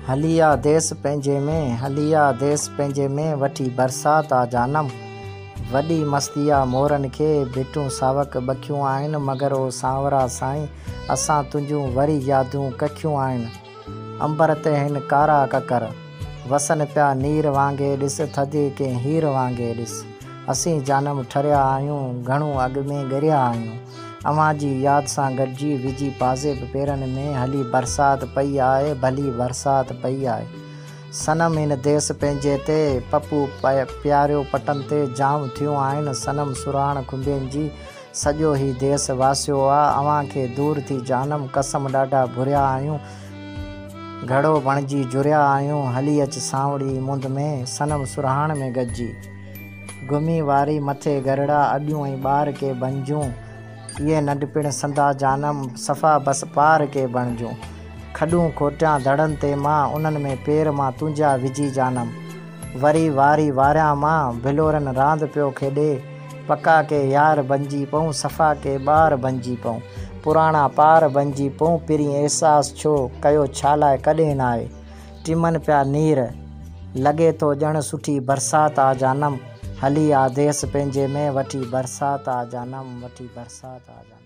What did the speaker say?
هلي آ ديس پنهنجي ۾، هلي آ ديس پنهنجي ۾، وٺي برسات آ جانم. وڏي مستي آ مورن کي، ڀٽون ساوڪ ٻکيون آهن، مگر او سانورا سائين، اسان تنهنجون وري يادون ڪکيون آهن. امبر تي هن ڪارا ڪڪر، وسن پيا نير وانگي ڏس، ٿڌي ڪنهن هير وانگي ڏس. اسين جانم ٺريا آهيون، گهڻو اڳ ۾ ڳريا آهيون. اوهان جي ياد سان گڏجي، وجهي پازيب پيرن ۾، هلي برسات پئي آهي، ڀلي برسات پئي آهي. صنم هن ديس پنهنجي تي، پپو پياريو پٽن تي، جام ٿيون آهن صنم سرهاڻ کنڀين جي، سڄو هي ديس واسيو آ، اوهان کي دور ٿي جانم، قسم ڏاڍا ڀريا آهيون، گهڙو بڻجي جهريا آهيون، هلي اچ سانوڻي مند ۾، صنم سرهاڻ ۾ گڏجي. گهمي واري مٿي گهرڙا، اڏيون ۽ ٻار ڪي بنجون، اهي ننڍپڻ سندا جانم، صفا بس پار ڪي بڻجون. کڏون کوٽيان دڙن تي مان، انهن ۾ پير مان تنهنجا وجهي جانم. وري واري واريان مان، ڀلورن راند پيو کيڏي، پڪا ڪي يار بنجي پئون، صفا ڪي ٻار بنجي پئون. پراڻا پار بنجي پئون، پرين احساس ڇو ڪيو ڇا لاء ڪڏهن ناهي. ٽمن پيا نير، لڳي ٿو ڄڻ سٺي برسات آ جانم، هلي آ ديس پنهنجي ۾، وٺي برسات آ جانم، وٺي برسات آ جانم.